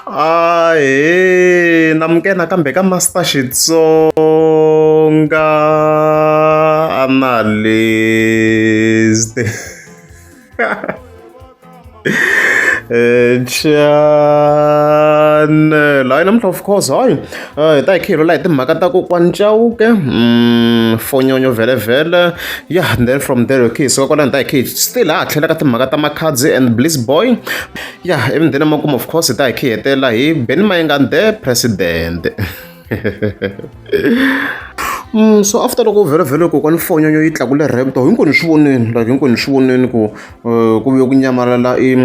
Ahee namukela nakambe ka Master Xitsonga Analyst channel hayi namuntlha of course hayi hi ta hi khe hi lwela hi timhaka ta kokwani Chauke fonyonyo vhele yeah and then from there okay so kwalano hi ta hi khe still ha tlhela ka timhaka ta Makhadzi and Bliss Boy yeah ivi then emakumu of course hi ta hi khe hi hetelela hi Benny Mayengani the president. So after loko vhele vhele kokwani fonyonyo yi tlakule Raptor hinkwenu hi swi vonini like hinkwenu hi swi vonini ku ku vuye ku nyamalala i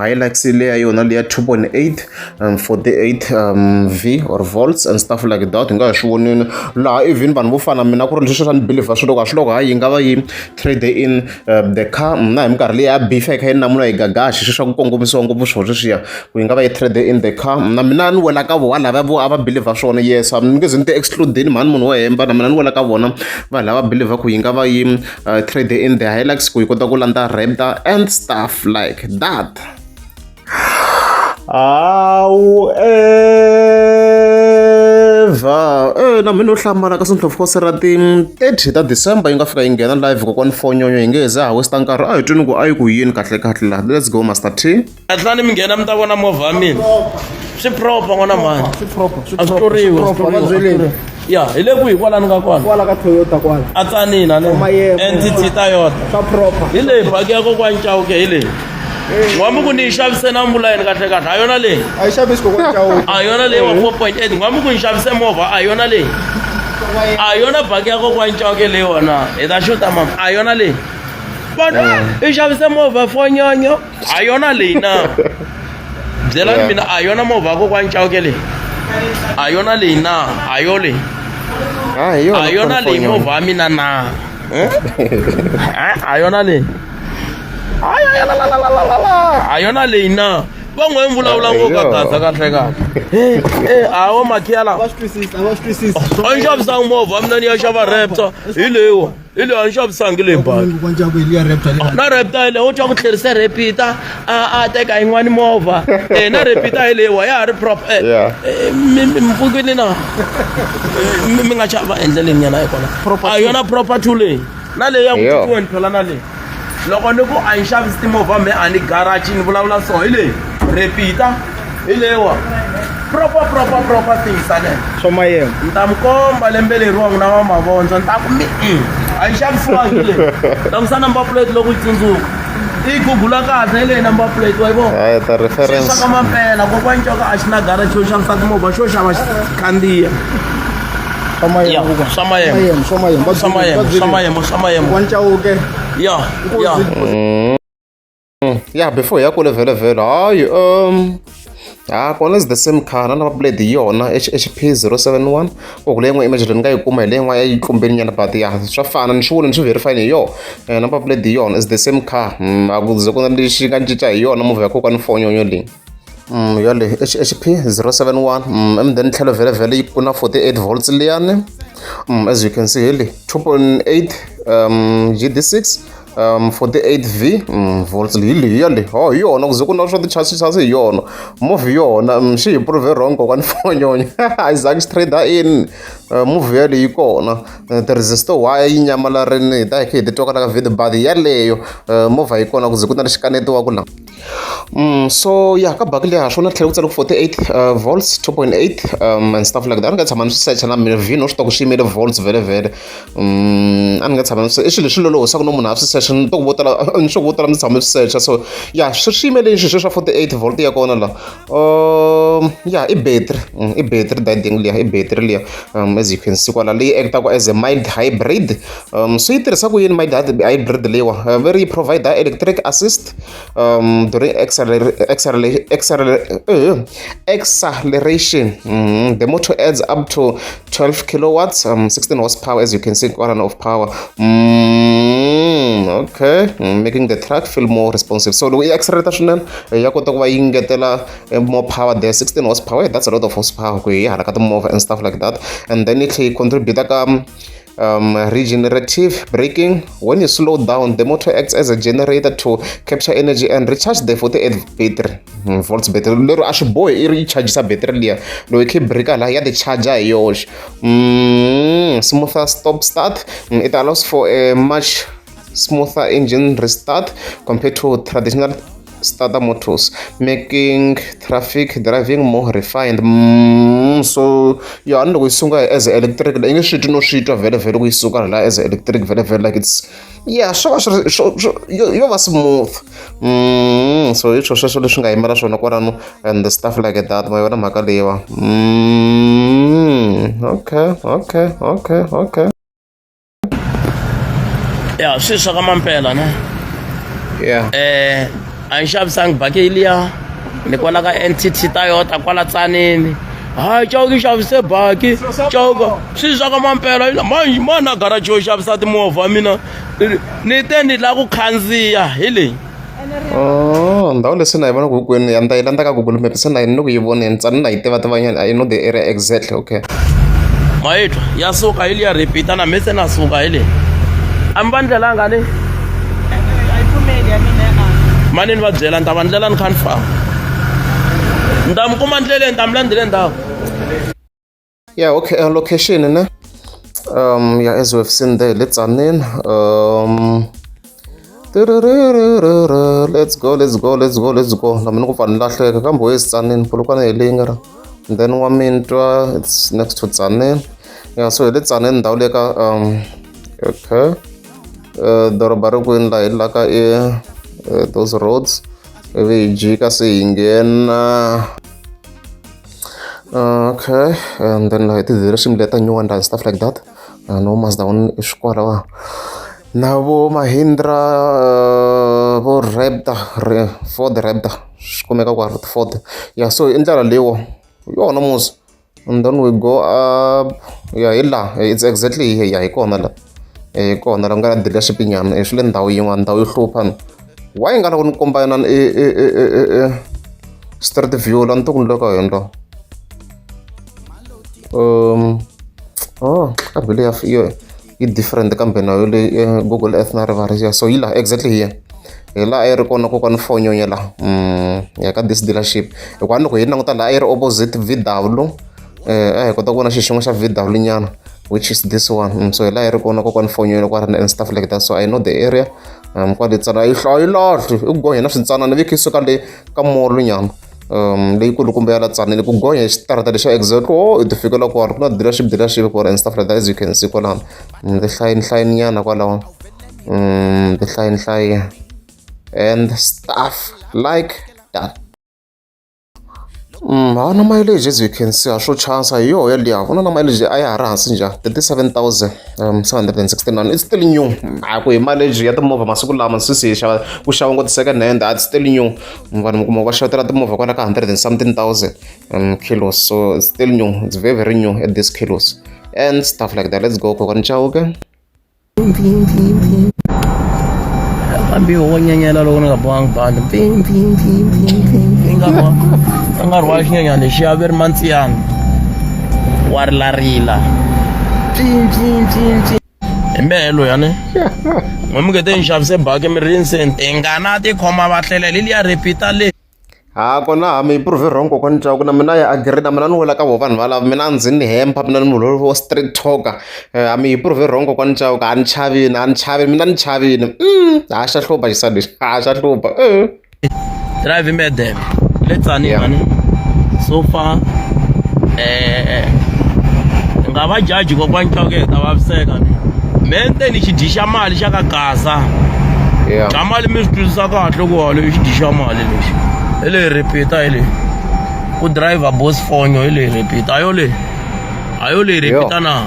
Hilux leya yona leya 2.8 48 V or volts and stuff like that hi nga hi swi vonini laha even vanhu vo fana mina ku ri leswi swa ni believer swi loko a swi loko hayi yi nga va yi trade in the car na hi minkarhi leyi ya beef yi kha yi namula hi gagaxi sweswi swa ku kongomisiwa ngopfu swona sweswiya ku yi nga va yi trade in the car na mina ni wela ka vona lava vo a va believer swona yes ni nge ze ni ti exclude mhani munhu wo hemba na mina ni wela ka vona vanhu lava believer ku yi nga va yi trade in the Hilux ku yi kota ku landza Raptor and stuff like that. However, na mina no hlamala ka Sandlhofu Khosi ra ti 30 ta December yi nga fika yi nghena live kokwani Fonyonyo hi nge he ze ha waste nkarhi a hi twini ku a yi ku yini kahle kahle laha let's go Master T. Hatlani mi nghena mi ta vona movha wa mina swi proper n'wana mhani Swi proper, swi a swi proper, tluriwi swi proper, va byeleni. ya hi le kwihi kwalani nga kona Kwala ka Toyota kwala. a tsanini ane Mayemo. ntt Toyota Swa proper. Hi leyi baki ya kokwani Chauke hi leyi n'wami ku ni yi xavise na mbulayini kahle kahle a yona leyi A yi xavisi kokwani Chauke. A yona leyi wa 4.8 n'wami ku ni xavise movha a yona leyi a yona baki ya kokwani Chauke leyi wona hi ta xuta mama a yona leyi vanhu i xavise movha fonyonyo a yona leyi na byelani mina a yona movha ya kokwani Chauke leyi a yona leyi na a yo leyi a yona leyi movha ya mina na a yona leyi a yona leyi na va n'we mi vulavula ngopfu ka gaza kahle kahle e a wo makhiya lawa a ni xavisanga movha mina ni ya xava Raptor hi leyiwa hi leyi a ni xavisangi leyi baki na Raptor hi leyi wo twa ku tlherise Raptor a teka yin'wani movha e na Raptor hi leyiwa ya ha ri proper mi pfukini na mi nga xava endleleni nyana hi kona a yona proper two leyi na leyi ya ku titiweni phela na leyi loko ni ku a ni xavisi timovha me a ni garage ni vulavula so hi leyi Raptor hi leyiwa proper proper proper things ane Swa mayemo. Ni ta mi komba lembe leriwa n'wina va mavondzo ni ta ku mi a yi xavisiwangi leyi langusa number plate loko yi tsundzuka i gugula kahle hi leyi number plate wa yi vona Hayi ta reference. Swi swa ka mampela kokwani Coka a xi na garage xo xavisa timovha xo xava khandziya Swa mayemo kokwani. Swa mayemo. Swa mayemo, swa mayemo. Swa mayemo, swa mayemo, swa mayemo. Kokwani Chauke. Ya, ya. Yeah, before hi ya kule vhele vhele hayi ha kona is the same car na number plate hi yona HHP 071 ku leyi yin'wana image leyi ni nga yi kuma hi leyi yin'wana ya yi tlumbeni nyana but ya swa fana ni swi voni ni swi verify hi yona number plate hi yona is the same car a ku ze ku na lexi nga cinca hi yona movha ya kokwani fonyonyo leyi yale HHP 071 and then tlhelo vhele vhele yi ku na 48 volts liyani as you can see hi le 2.8 GD6 48 V volts hi leyi yale ho hi yona ku ze ku na swa ti-chassis chassis hi yona movha hi yona xi hi prove wrong kokwani fonyonyo a yi zangi xi trade in movha yaleyi yi kona ti-resistor wire yi nyamalarini hi ta hi kha hi ti twa kwala ka video but yaleyo movha yi kona ku ze ku na lexi kanetiwaku la. So yeah ka baki liya swona tlhela ku tsala ku 48 volts 2.8 and stuff like that. A ni nga tshama ni swi secha na mina vhini swi ta ku swi yimele volts vhele vhele a ni nga tshama ni swi i swilo leswi lolohisaka no munhu a swi secha ni to ku vo tala ni swo vo tala mi tshama mi swi secha so yeah swi swi yimele swilo swa 48 volt ya kona la yeah i battery i battery diding liya i battery liya as you can see kwala leyi actaka as a mild hybrid so yi tirhisa ku yini mild hybrid leyiwa ve ri yi provide electric assist during acceleration. The motor adds up to 12 kilowatts, 16 horsepower, as you can see, quite of power. Okay, making the truck feel more responsive. So loko yi accelerate swinene ya kota ku va yi ngetela more power there, 16 horsepower, that's a lot of horsepower ku yi hala ka timovha and stuff like that. And then yi tlhe yi contribute ka Regenerative braking. When you slow down, the motor acts as a generator to capture energy and recharge the 48 battery volts battery. Lero a swi bohi i ri yi chargisa battery liya loko yi kha yi brika laha ya ti charger hi yoxe. Smoother stop start. It allows for a much smoother engine restart compared to traditional starter motors, making traffic driving more refined. So ya ni loko yi suka as electric i nge swi twi no swi twa vhele vhele ku yi suka la as electric vhele vhele, like it's, yeah, swo va swi ri yo va smooth. So hi swo sweswo leswi nga yimela swona kwalano and the stuff like that. Ma yona mhaka leyiwa. Okay. Ya swi swa ka mampela ne. Yeah. A ni xavisangi baki liya ni kwala ka NTT Toyota kwala Tsanini. Hayi, Chauke xavise baki Chauke, swi swa ka mampela manje mana garage yo xavisa timovha mina ni te ni lava ku khandziya hi leyi. Oh, ndhawu leyi se na yi vona ku kwini ya ni ta yi landza ka Google Maps, se na yi ni ku yi voneni Tzaneen, na yi tiva tivanyana. I know the area exactly, okay. Mayitwa ya suka hi liya repeater na me se na suka hi leyi a mi va ndlelanga ni mani ni va byela ni ta va ndlela ni kha ni famba ni ta mi kuma ndleleni, ta mi landzele ndhawu. Yeah, okay, location ne. Yeah, as we've seen there, let's in. Let's go, let's go, let's go, let's go. Na mina ku pfa ni lahleka kambe wo Tzaneen, Polokwane hi leyi nga ra. And then wa Mintwa, it's next to Tzaneen. Yeah, so hi le Tzaneen ndhawu leyi ka okay. Doroba ri kwini la hi la ka i those roads. Ivi hi jika se hi nghena. Okay, and then like the direction leta new one and stuff like that. No Mazda one i swikwalawa na vo Mahindra, vo Raptor, Ford Raptor swi kumeka kwala Ford. Yeah, so i ndlela leyiwa yona musi, and then we go up. Yeah, hi laha, it's exactly here. Yeah, hi kona la, hi kona la ku nga na dealership nyana. I swi le ndhawu yin'wana, ndhawu yo hlupha ni why nga lava ku ni komba yona i street view la ni to ku ni le ka yona la. Oh, kambe leyi yo yi different kambe na yo leyi Google Earth na rivari. Yeah, so yi laha exactly here, hi laha a yi ri kona kokwani fonyonya laha. Ya ka this dealership, hikuva loko hi languta laha a yi ri opposite VW, a hi kota ku vona xi xin'we xa VW nyana, which is this one. So hi laha yi ri kona kokwani fonyonya kwalano and stuff like that. So I know the area. Kwale tsana yi yi lahli i ku gonya na swintsanana vi kha yi suka le ka mall nyana leyikulukumba ya la Tzaneen, ku gonya hi xitarata lexa exactly. Oh, i ti fikela kwala ku na dealership kwala and stuff like that, as you can see kwalano. Tihlayini hlayini nyana kwalaho, tihlayini hlayi and stuff like that. A na mileage, as you can see, a swo chansa hi yoho yaliya ku na na mileage a ya ha ri hansi njhani, 37,769. It's still new. A ku hi mileage ya timovha masiku lama swisi hi xava ku xava ngopfu second hand, it's still new. Vanhu mi kuma va xavetela timovha kwala ka hundred and something thousand kilos, so it's still new, it's very very new at this kilos and stuff like that. Let's go, kokwani Chauke. Kambe wo nyenyela loko ni nga bohangi bandi nga nkarhi wa xinyenyana lexiya ve ri mantsiyani wa rilarila hi mehe loyi ani n'we mi ngete ni xavise baki mi ri nseni tingana ti khoma va hlelela liya repeater le. Ha kona ha mi prove wrong kokwani Chauke, na mina ya agree, na mina ni wela ka vo vanhu valavo. Mina a ndzi ni hemba, mina ni munhu wo straight talker. A mi yi prove wrong kokwani Chauke, a ni chavini, a ni chavini, mina ni chavini. Ha xa hlupha xisa lexi, ha xa hlupha. Drive madam le Tzaneen. Mani so far nga va jaji kokwani Chauke hi ta vaviseka ni mente ni xi dyi xa mali xa ka Gaza. Xa mali mi swi twisisa kahle ku halo i xi dyi xa mali lexi hi leyi repeater, hi leyi ku driver boss fonyo, hi leyi repeater, ayo leyi, ayo leyi repeater na.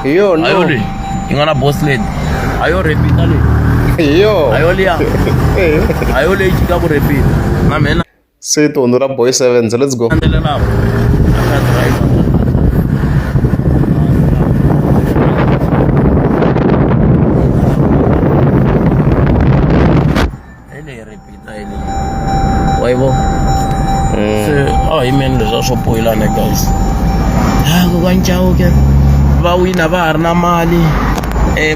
Hi yona. Ayo leyi yi nga na boss lady, ayo repeater leyi. Hi yona. Ayo liya, ayo leyi jika ku repeater na mina. Se tihundzu ra boy sevens, let's go. Landzelelaka aka driver hi leyi repeater, hi leyi wa yi vona. Se a hi meni leswiya swo poyilana guys. Ha kokwani Chauke. Va wina va ha ri na mali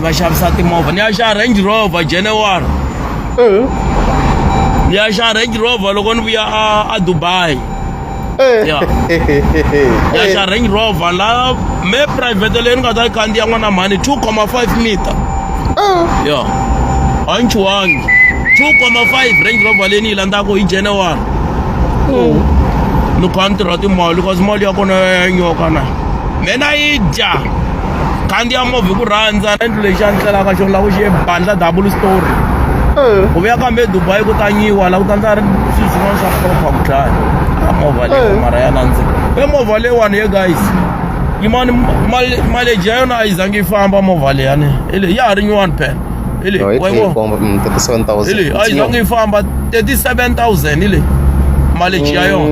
va xavisa timovha. Ni ya xava Range Rover January. Ni ya xava Range Rover loko ni vuya a Dubai. Ya. Ni ya xava Range Rover la me private leyi ni nga ta yi khandziya n'wana mhani 2.5 meter. Ya. A ni chuhangi. 2.5 Range Rover leyi ni yi landzaka hi January. Ni kha ni tirha timali kasi mali ya kona ya nyoka na. Mina yi dya. Khandziya movha hi ku rhandza endlu lexi a ni tlelaka xona la ku xi bandla double story. Ku vuya kambe Dubai ku ta nyiwa la ku ta ndza ri swilo swin'wana swa proper ku dlaya. A movha leyi mara ya nandzika. E movha leyiwani ye guys. Yimani mileage ya yona a yi zangi yi famba movha leyani. Hi leyi ya ha ri nyuwani phela. Hi leyi wa yi vona? 37,000. Hi leyi a yi zangi yi famba 37,000 hi leyi mileage ya yona.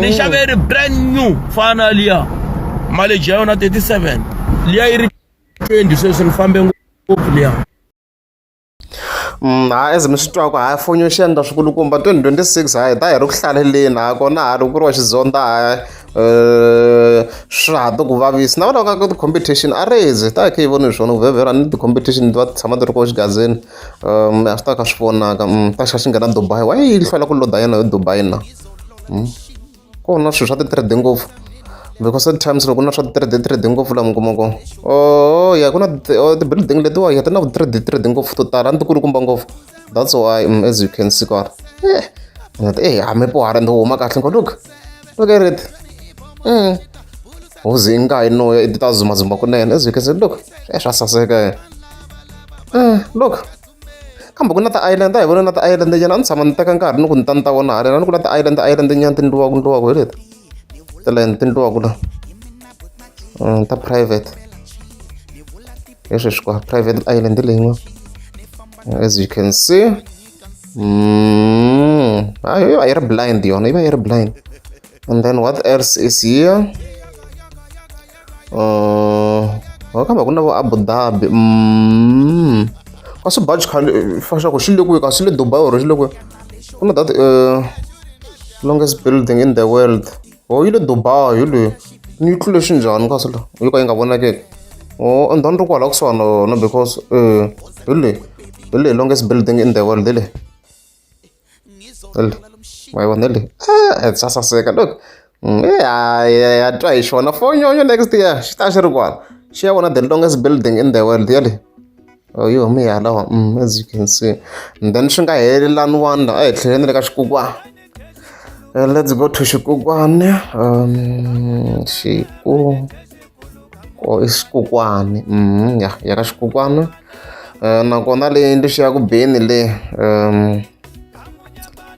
Ni xave yi ri brand new fana na liya. Mileage ya yona 37. Liya yi ri 20 sweswi ni fambe ngopfu liya. Ha as mi swi twaka ha fonyo xi endla swikulukumba 2026 ha hi ta hi ri ku hlaleleni ha kona ha ri ku ri wa xizonda ha swa ha to ku vavisa na vona ka ti-competition a rezi ta hi kha hi voni hi swona ku vhevhera ni ti-competition ti va ti tshama ti ri kona xigazini a swi ta kha swi vonaka ta xa xi nghena Dubai why yi hlwela ku loda yena hi Dubai na Kona swilo swa ti-trade ngopfu because at times loko ku na swa ti-trade trade ngopfu laha mi kuma ku oh ya ku na oh, ti-building letiwa ya ti na vu-trade trade ngopfu to tala ni ti kulukumba ngopfu that's why as you can see kwala eh eh hambi po hala ndi huma kahle ngo look look at it hozi nga yi no ti ta zumazuma kunene as you can see look eh swa saseka eh look Kambe ku na ti-island a hi vona na ti-island nyana a ni tshama ni teka nkarhi ni ku ni ta ni ta vona haleni a ni ku na ti-island island nyana ti ndliwaka ndliwaka hi leti ti-land ti ndliwaka la ta private hi sweswi kwa private island leyin'wana as you can see hayi yi va yi ri blind yona yi va yi ri blind and then what else is here Kambe ku na vo Abu Dhabi kasi Burj Khalifa xa ku xi le kwihi kasi le Dubai or xi le kwihi ku na that longest building in the world oh yi le Dubai hi leyi ni yi tlule xinjhani kasi la yo ka yi nga vonakeki oh and then ri kwala kusuhani na yona because hi leyi hi leyi longest building in the world hi leyi. Ma yi vona leyi eh swa saseka look ya twa hi xona fonyonyo next year xi ta xi ri kwala xi ya vona the longest building in the world yale oh yi hume yalawa as you can see and then swi nga heli lani wani a hi tlheleni le ka xikukwana let's go to xikukwana xiku i xikokwani ya ya ka xikokwana nakona leyi ndzi xi ya ku beni le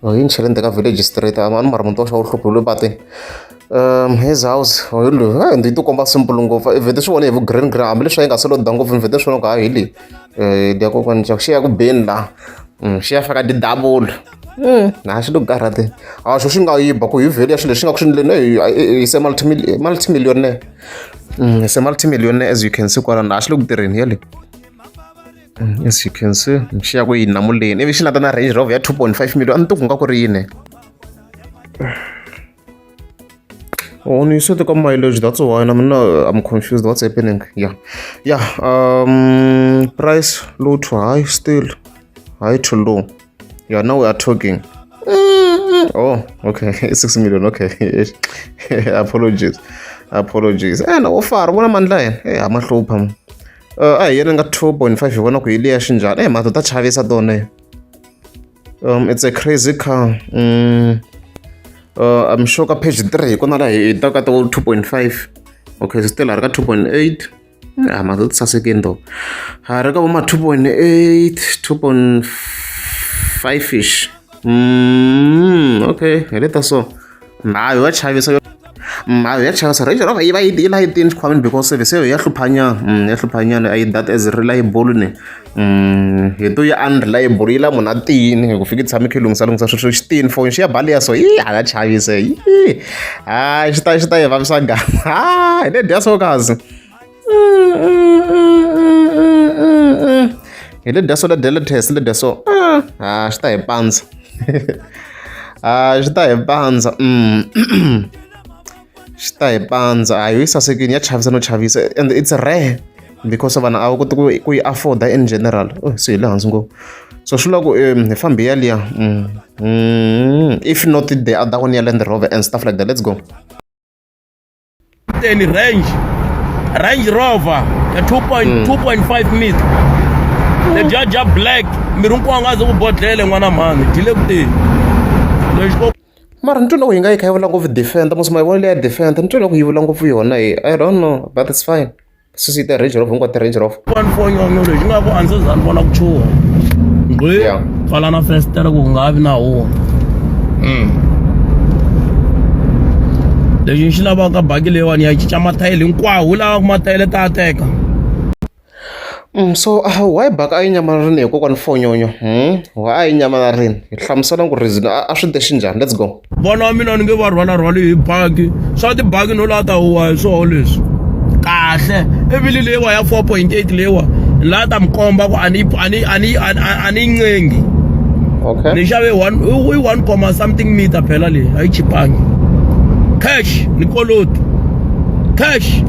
yi ni chele ndzeni ka village straight a ni mara muti wa xa wu hluphi wu le patwini his house hi loyi hayi yi ti komba simple ngopfu i vhete swi vona hi vu green green hambileswi a yi nga se loda ngopfu ni vhete swi vona ku hayi hi leyi ya kokwani xi ya ku beni laha xi ya faka ti-double na xi le ku karhateni a xo xi nga yi ba ku hi value ya swilo leswi nga ku swi endleni hi se multimillionaire se multimillionaire as you can see kwalano a xi le ku tirheni yale as you can see xi ya ku yi namuleni ivi xi lata na Range Rover ya 2.5 million a ni ti ku nga ku ri yini Oh, you said the mileage. That's why I'm not, I'm confused. What's happening? Yeah, yeah. Price low to high still, high to low. Yeah, now we are talking. Oh, okay, 6 million. Okay, apologies, apologies. Eh, no, far. Vona mandla yena. Eh, a ma hlupha. A hi yena nga 2.5 hi vona ku hi liya xinjhani. Eh, mati ta chavisa tona. It's a crazy car. I'm sure ka page 3 hi kona laha hi ta ka to 2.5. Okay, so still ha ri ka 2.8. Ah, mati ti sasekini though. Ha ri ka vo ma 2.8, 2.5 ish. Okay, hi leta so. Hayi ya chavisa hayi ya chavisa Range Rover yi va yi yi layitini xikhwameni because service ya hluphanyana ya hluphanyana a yi that as reliable ni hi to ya unreliable yi la munhu a tiyini hi ku fika yi tshame kha yi lunghisa lunghisa swilo xi tiyini foni xi ya baliya so yi hala chavise yi hayi xi ta xi ta yi vavisa gama ha hi le dya so kazi hi le dya so le dya le test le dya so ha xi ta hi pandza ha xi ta hi pandza. Xi ta hi pandza a yi sasekini ya chavisa no chavisa and it's rare because vanhu a va koti ku yi afforda in general. Oh, se hi le hansi ngopfu so swi vula ku hi fambi ya liya if not the other one ya Land Rover and stuff like that. Let's go. Teni Range Rover ya 2.2.5 meter ledya dya black miri hinkwawo nga ze ku bodlele n'wana mhani dyi le ku teni lexi ko. Mara ni twa loko yi nga yi kha yi vula ngopfu Defender mos ma yi vona leya Defender ni twa loko yi vula ngopfu yona hi I don't know, but it's fine. Sweswi yi ta Range Rover hinkwato ti-Range Rover. 1.4 nyonyo lexi nga ku a ndzi za ni vona ku chuha ngqi. Pfala na festere ku nga vi na huwa. Lexi ni xi lavaka baki leyiwani ya cinca mathayele hinkwawo wu lava ku mathayele ta teka. So why baka a yi nyamalarini hi kokwani Fonyonyo? Why a yi nyamalarini? Hi hlamusela ku reason a swi te xinjhani. Let's go. Vana va mina ni nge va rhwalarhwali hi baki swa tibaki no lava ta huwa hi swoho leswi kahle ivili leyiwa ya 4.8 leyiwa ni lava ta mi komba ku a ni a ni a ni a ni yi ncengi. Ni xave one i one comma something meter phela leyi a yi chipangi cash ni koloti cash.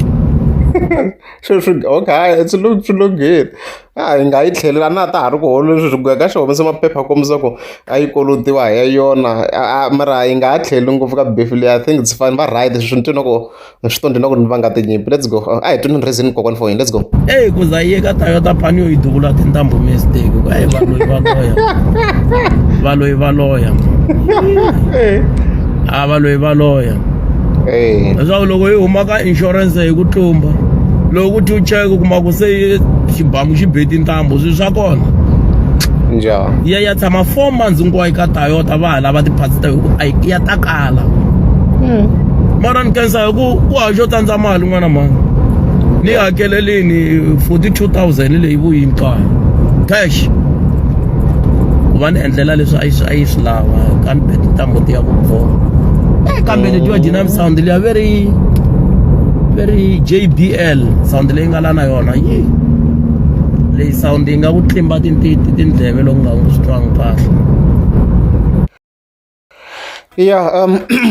Sweswi okay, it's look swi lunghile. A hi nga yi tlhelela na ta ha ri ku holweni sweswi ku ya ka xi humesa maphepha kombisa ku a yi kolotiwa hi yona mara yi nga ha tlheli ngopfu ka beef leyi. I think it's fine va right sweswi ni twi na ku swi to na ku ni vanga tinyimpi. Let's go. A hi twini reason kokwani for let's go. Eyi ku za yi ka Toyota phani yo yi duvula tintambu mistake ku ayi valoyi va loya valoyi va loya a valoyi va loya leswaku loko yi huma ka insurance hi ku tlumba loko ku thi u cheke u kuma ku se xibamu xi be tintambu swilo swa kona. Njhani? Ya ya tshama 4 months hinkwayo ka Toyota va ha lava ti-parts ta ku a ya ta kala. Mara ni khensa hi ku ku hava xo tsandza mali n'wana mhani ni hakelelini 42,000 leyi vuyini kaya cash ku va ni endlela leswi a yi swi lava ka ni be tintambu ti ya ku boha kambe letiwa dynamic sound liya very very JBL sound leyi nga la na yona yi leyi sound yi nga ku tlimba tindleve loko nga swi twangi kahle. Yeah,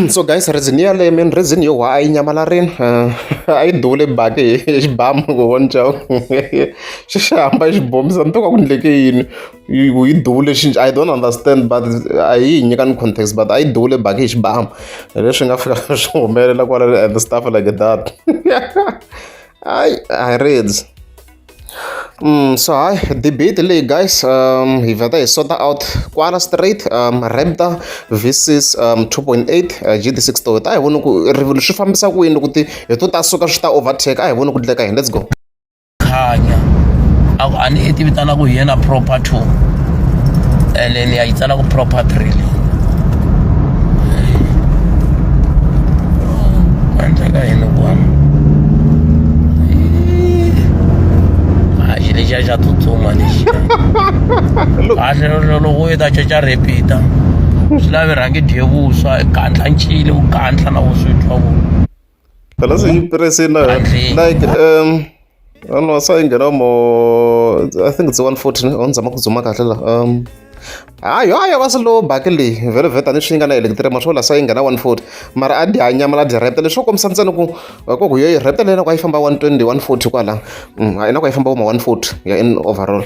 so guys, reason yaleyo main reason yo why a yi nyamalarini a yi duvule baki hi xibamu ku vona xi xi hamba xi bombisa ni to ka ku ndleke yini yi duvule xi I don't understand but a yi hi nyika ni context but a yi duvule baki hi xibamu hi leswi nga fika swi humelela kwala and stuff like that. Hayi a hi. So hayi debate leyi guys hi vheta hi sort out kwala straight Raptor versus 2.8 GD6 Toyota. A hi voni ku rivilo swi fambisa ku yini loko ti hi to ta suka swi ta overtake. A hi voni ku dleka yini. Let's go. Khanya a ku a ni i ti vitana ku hi yena proper 2 and then ya yi tsala ku proper 3 leyi ku endleka yini kwana a xi lexiya xa tsutsuma lexiya kahle loko yi ta caca repita swi lavi rhangi dye vuswa i gandla ncile u gandla na vuswa i twa ku Phela se yi pressing na like I don't know sa yi nghena mo I think it's 140 on zama ku dzuma kahle la hayi hayi va slow baki leyi vhele vhele tani swi nga na electric ma swo la sa yi nghena 140 mara a dya nyama la dya Raptor leswo kombisa ntsena ku ku ku yo yi Raptor leyi na ku a yi famba 120 140 kwala a yi na ku a yi famba vo ma 140 ya in overall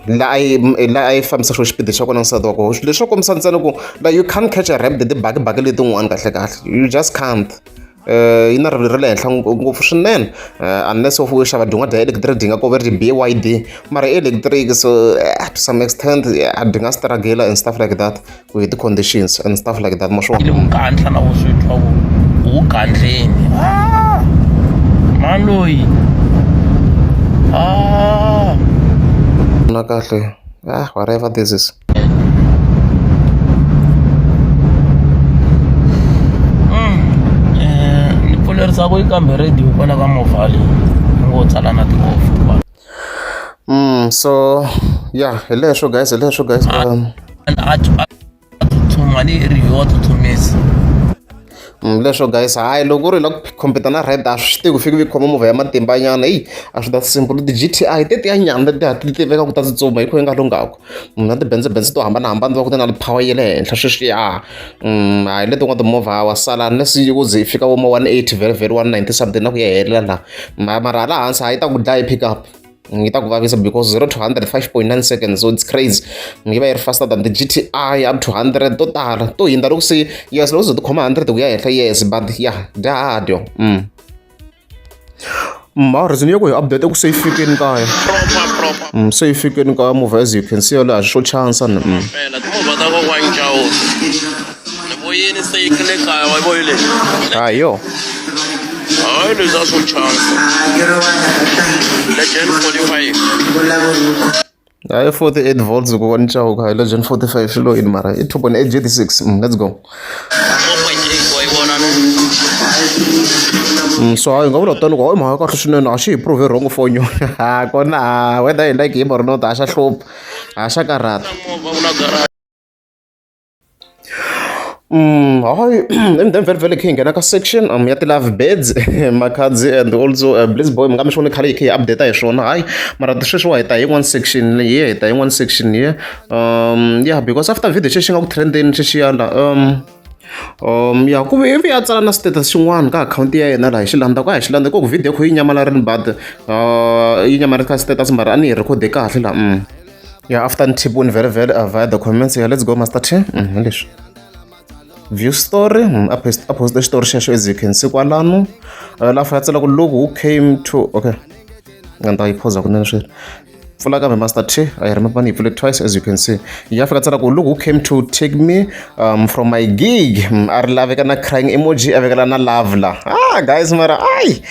la a yi la a yi fambisa xo xipidi xa kona nsati wa koho leswo kombisa ntsena ku like you can't catch a Raptor tibaki baki letin'wana kahle kahle you just can't. Yi na rivilo ra le henhla ngopfu swinene unless u xava dyin'wana dya electric dyi nga ko va ri BYD mara electric so to some extent a dyi nga struggle and stuff like that ku hi ti-conditions and stuff like that ma swi vona. Ku gandla na wo swi twa ku wu gandleni mhani loyi na kahle whatever this is. Ni pfulerisa ku yi kambe radio kwala ka movha leyi ni ngo tsala na ti-off. So yeah, hi leswo guys, hi leswo guys. A tsutsuma ni ri yo tsutsumisa. Leswo guys, hayi, loko u ri la ku compete na Raptor, a swi tivi ku fike vi khoma movha ya matimba nyana. Eyi, a swi that simple. Ti-GTI tetiya nyana leti ti tiveka ku ta tsutsuma hi kho yi nga lunghaku na ti-Benz to hambanahambana ti va ku ti na power ya le henhla sweswiya. Hayi, letin'wana timovha wa sala unless yi ku ze yi fika vo ma 180, very very 190 something na ku ya helela laha. Mara hala hansi hayi, ta ku dlaya hi pick up, yi ta ku vavisa because 0 to 100 5.9 seconds, so it's crazy. Yi va yi ri faster than the GTI up to 100 to tala to hindza loko se, yes, loko ze ti khoma 100 ku ya henhla, yes, but yeah, dya ha dyo. Ma reason ya ku hi update ku se yi fikini kaya. Proper, proper. Se yi fikini kaya movha, as you can see laha, swo chansa ni. Phela timovha ta kokwani Chauke ni voyini se yi le kaya, wa yi voyile. Hayi yo. Hayi, leswi a swo chansa, Legend 45. Hayi, 48 volts kokwani Chauke. Hayi, Legend 45 swilo yini mara i 2.8 GT6. Let's go. 4.8, wa yi vona ni. So hayi, nga vula tani ku hayi, mhaka kahle swinene, a xi hi prove wrong for nyona ha kona, whether hi like him or not, a xa hlupha, a xa karhata. Movha ku na garage. Hayi, and then vhele vhele khe hi nghena ka section ya ti-love birds, Makhadzi and also Bliss Boy. Mi nga mi swi voni khale hi khe hi update hi swona. Hayi, mara sweswi wa hi ta hi yin'wana section, hi hi ta yin'wana section ye, yeah, because after video xexi nga ku trendeni xexiyana, ya ku ivi a tsala na status xin'wana ka akhawunti ya yena laha hi xi landza ku a hi xi landza ku video kho yi nyamalarini, but yi nyamalarini ka status, mara a ni yi rekhode kahle laha. Yeah, after ni tipuni vhele vhele via the comments. Yeah, let's go, Master T. Hi leswi view story. A post, a post xitori xexo, as you can see kwalano. La fa tsala ku look who came to. Okay, nga ta yi pause kunene sweswi, pfula kambe Master T. I remember ni yi pfule twice, as you can see. Ya fika tsala ku look who came to take me from my gig. A ri laveka na crying emoji, a vekela na love la. Ah guys, mara ai,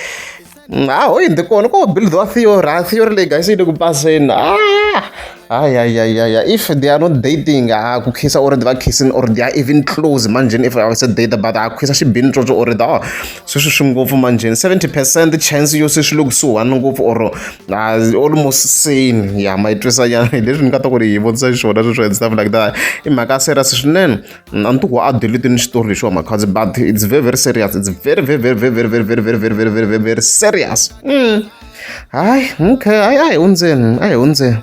a ho yindzi kona ko build wa theory, a theory leyi guys yi le ku paseni. Ah, ay ay ay ay, if they are not dating, ah, ku khisa already va kissing or they are even close manjeni. If I was a date, but a khisa xibini tsotso already, ah, sweswi swi ngopfu manjeni, 70% chance yo se swi le kusuhani ngopfu or almost sane. Ya ma yi twisa nyana hi leswi ni nga ta ku ri hi vonisa xona sweswo and stuff like that. I mhaka serious swinene. A ni ti ku a delete ni xitori lexiwa Makhadzi, but it's very very serious, it's very very very very very very very very very very very very serious. Hayi, okay, hayi, a hi hundzeni, a hi hundzeni.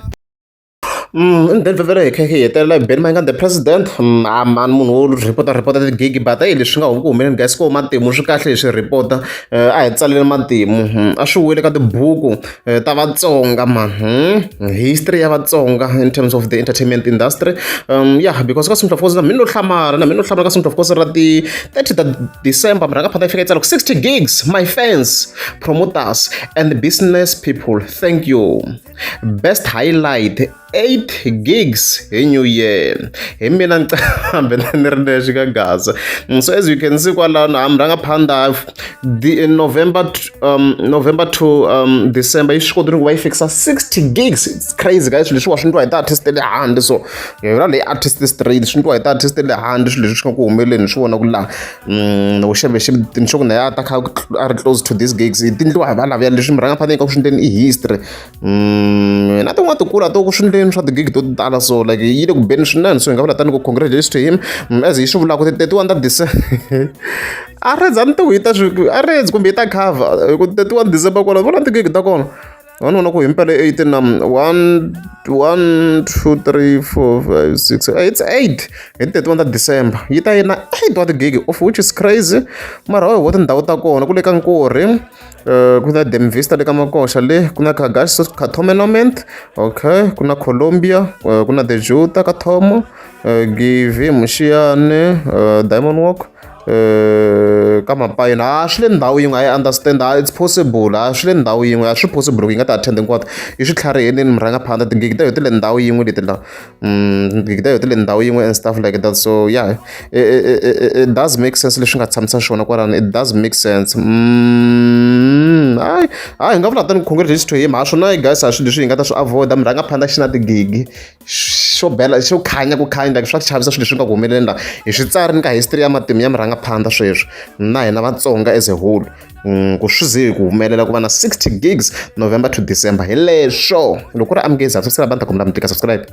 And then vhele hi kha hi hetelela hi Benny Mayengani the president. A mani munhu wo report-a report-a tigigi, but hey, leswi nga humi ku humeleni guys, ko matimu swi kahle hi swi report-a. A hi tsaleli matimu. A swi wile ka tibuku ta Vatsonga man. History ya Vatsonga in terms of the entertainment industry. Yeah, because ka Sumta of course na mina no hlamala, na mina no hlamala ka Sumta of course ra ti 30 ta December, murhangaphandla yi fika yi tsala ku 60 gigs, my fans, promoters and business people, thank you. Best highlight, 8 gigs hi new year, hi mina nqambi ni ri nexe ka Gaza. So as you can see kwalano, a murhangaphandla the November, November to December yi swi kotile ku va yi fikisa 60 gigs. It's crazy guys, swilo leswiwa swi ndliwa hi ti-artist ta le handle. So yona leyi artist straight swi ndliwa hi ti-artist ta le handle, swilo leswi swi nga ku humeleni swi vona ku laha xeve ni sure ku na ya ta kha a ri close to these gigs, ti ndliwa hi valavuya. Leswi murhangaphandla yi nga ku swi ndleni i history. Na tin'wana tikulu a to ku swi ndleni swa tigigi to tala, so like yi le ku beni swinene. So hi nga vula tani ku congratulations to him. As hi swi vulaka ti 31 ta December, a redza ni tiku yi ta swi a redzi kumbe yi ta cover hi ku 31 December kwala vona tigigi ta kona, va ni vona ku himpela 8 na 1 1 2 3 4 5 6, it's 8 hi 31 ta December, yi ta yi na 8 wa tigigi, of which is crazy. Mara ho tindhawu ta kona ku le ka Nkorhi, ku na Demvista le ka Makoxa, le ku na Kagash ka tournament, okay, ku na Colombia, ku na The Juta ka Thomo, Givi Muxiyani, Diamond Walk, ka Mapayina. A swi le ndhawu yin'we. I understand, it's possible, a swi le ndhawu yin'we, a swi possible ku yi nga ti attend hinkwato. I swi tlhariheleni murhangaphandla, tigigi ta yo ti le ndhawu yin'we leti la. Tigigi ta yo ti le ndhawu yin'we and stuff like that. So yeah, it does make sense leswi nga tshamisa xona kwalano, it does make sense. Hayi hayi, hi nga vula tani congratulations to him. Ha swona guys, a swilo leswi hi nga ta swi avoid, murhangaphandla xi na tigigi xo bela xo khanya ku khanya, like swa chavisa swilo leswi nga ku humeleni laha, hi swi tsarini ka history ya matimu ya murhangaphandla sweswi na hina Vatsonga as a whole. Ku swi ze hi ku humelela ku va na 60 gigs November to December, hi leswo loko ku ri amukezi ha subscribe, a ni ta kombela mi tika subscribe.